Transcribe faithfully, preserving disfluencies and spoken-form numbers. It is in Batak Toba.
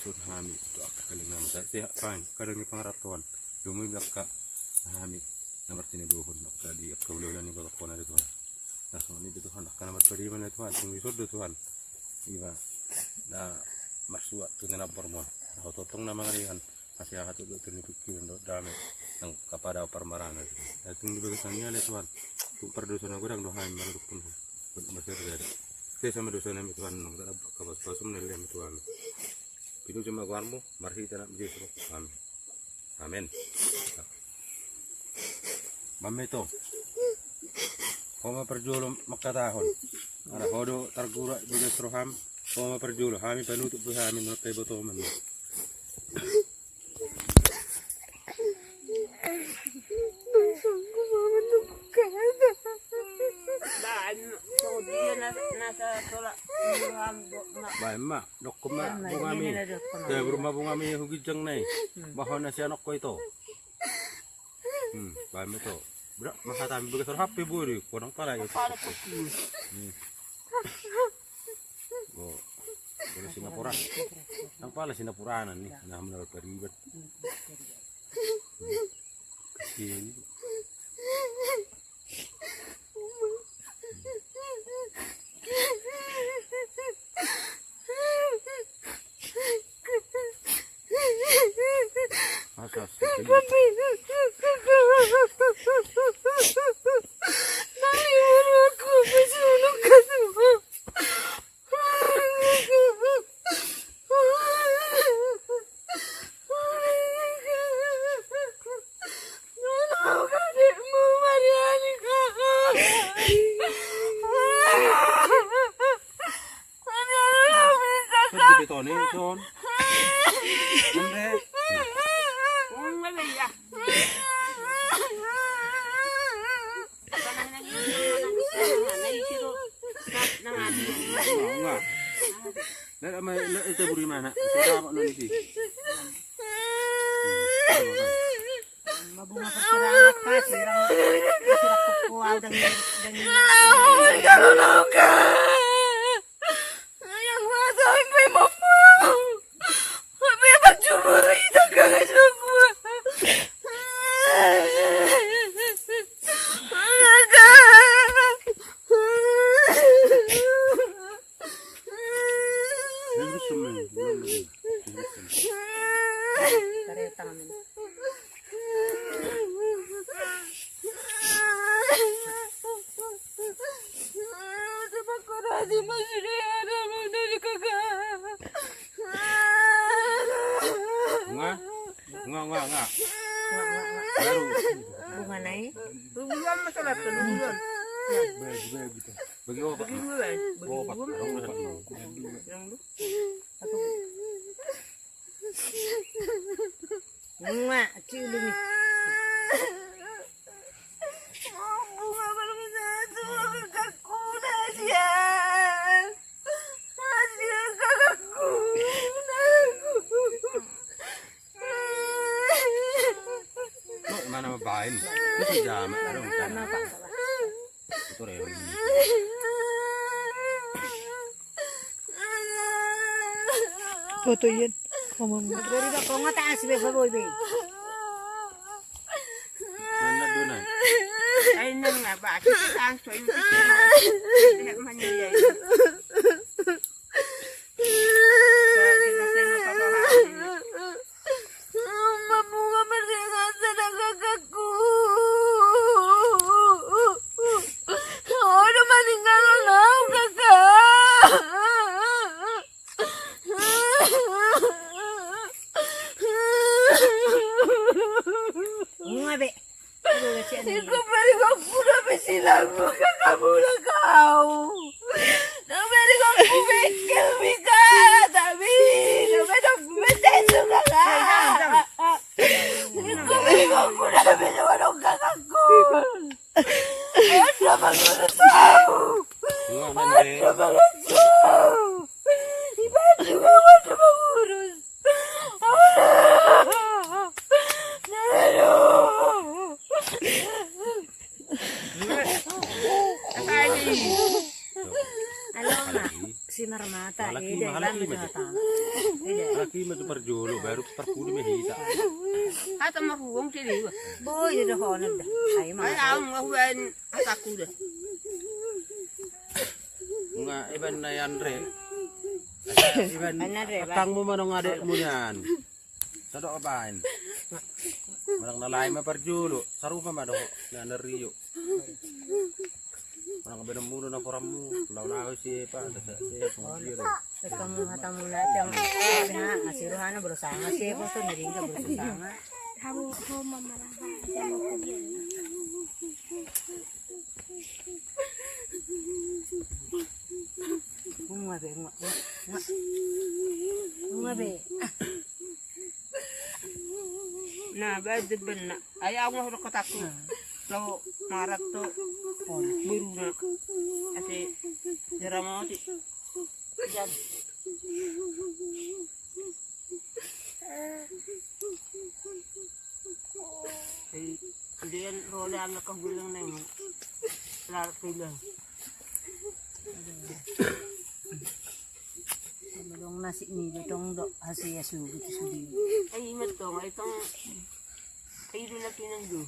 Sun hami tu angka kalingan sa te pain kadang ni pangarantoan. Domu angka hami na martinodohon angka di angka hulahula ni botokkon na di Tuhan. Na songon i do Tuhan angka na marpariban na Tuhan tung dison do Tuhan. Iba na marsuat tu ni na bormon. Na hototong na mangalihan. Masiahat tu dokter ni pikiran do dame. Nang kapada parmarana. Na tung di bagasan ni ale Tuhan. Tung pardosa na godang do hami maradophon. Masih ada. Saya sama dosa nami Tuhan nang tak dapat kapas pasum nang lem Tuhan. Pinujam ma goarmu, marhite Anakmu Jesus Kristus. Amin. Amin. Baen ma ito. Ho ma parjolo mangkatahon. Ala ho do targura di gas roham. Ho ma parjolo, hami panutup do hami nang kaibotoman. Baen ma, songon dia na, na sa tolak. Baen ma, dokkon ma, baen ma, bungami. Dia dokkon. Dia berumah bungami hu ginjang nai. Hmm. Baho na si anakko ito. Hmm, baen ma ito. Bra, masa tami bagas H P bodi, kodang pala ya. Pala putih. Hmm. Oh, boleh Singapura. Nang pala Singapura ni, nah menurut peribet. Kecil. Masa sih? Son, gede tone, son. Ende. Enggak. Enggak, enggak. Enggak, enggak, enggak, itu beri mana? Sudah apa nanti? Mabunga perserang apa? Sirang, sirang kuku, au, dangi, dangi. Kalau nau ka. Yang masa sampai mampu. Tapi apa cuma itu kagak semua. Nga, nga, nga, nga. Baru. Bunga nai. Bagi, bagi opat. Bagi opat. Bunga, cium ini. Bunga baru bisa tuh kakakku, kasihan. Kasihan kakakku. Lo mana mabain? Itu si jamak, ada. Kenapa? Foto ian. Ngomong. Dari bakong atas be, baboy be. Mana dona? Ai nang apa? Kita langsung kita. Tidak manyayai. Mabunga merdeka sana kakakku. Udah meninggal lo kakak. Bunga be. Iko bari gokku na pe silang muka kamu na kau. Na bari gokku bengkel mika tapi na bari gokku bete suka lah. Iko bari gokku na pe silang muka kamu. Ada mangurus aku. Ada mangurus. Iban juga ada mangurus. Alona, sinar mata, ida, iban mata. Ida. Ima tu parjolo baru parpudi ma hita. Hata ma huong si dewa. Boi do hono da. Ai ma. Ai au ma huan ataku da. Nga iban na Andre. Iban tangmu manong adekmu nian. Sadok apain. Manang na lain ma parjolo. Sarupa ma dohot na Rio. Manang badan mulu na korammu, lau-lau si Epa, si Epa, si Epa. Kamu hatamu na tiang, ngasih rohana berusaha ngasih Epa, so nering ka berusaha. Kamu ho mama. Bunga be, bunga, bunga. Bunga be. Na baen jemben na. Ai au ma hudok kotakku. Lau marat tu boruna. Ate jeramoti. Jan. Ai dean roda anak kahulang nai. Lar pilang. Dong nasi ni dong dok hasil ya sugu tu sugi. Ai imat dong ai tong. Ai duna pinang du.